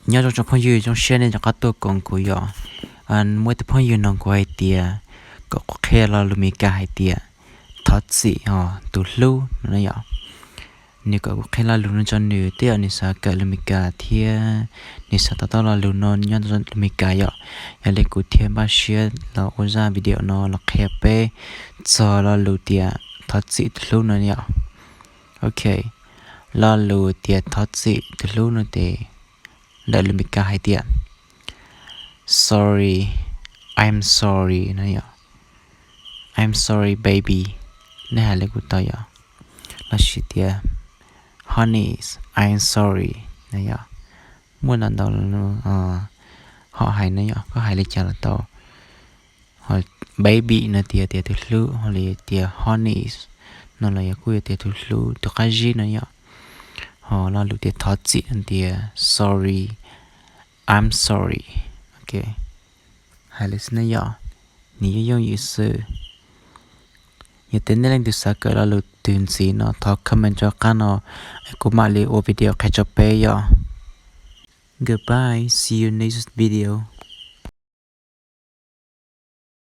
Nyob zoo tsoom phooj ywg, zoo siab nej rov qab tuaj koom kuv yom. Muaj ib tug phooj ywg nug kuv hais tias kom kuv qhia lo lus Meskas hais tias thov txim os tus hlub no na yom. Nws kom kuv qhia lo lus no rau nws, twb yog nws xav kawm lus Meskas thiab nws xav to taub lo lus no nyob lus Meskas yom. Yog li kuv thiaj npaj siab los ua zaj video no los qhia peb txog lo lus tias thov txim tus hlub no yom. Ok, lo lus tias thov txim tus hlub no ces ntawm lus Meskas hais tias sorry, I'm sorry no yom. I'm sorry baby, nej hais li kuv tau yom. Los sis tias honey, I'm sorry no yom. Muaj ntau ntau hom hais no yom, koj hais li cas los tau. Ho baby no tias tias tus hlub, ho li tias honey no los yog kuj yog tias tus hlub tus qab zib no yom. Ho lo lus tias thov txim no tias sorry, I'm sorry. Ok, hais li xwb na yom, nws yooj yooj yim xwb. Yog tias nej leej twg xav kawm lo lus twg ntxiv no thov comment rau qab no, kuv mam li ua video qhia rau peb yom. Goodbye, see you next video.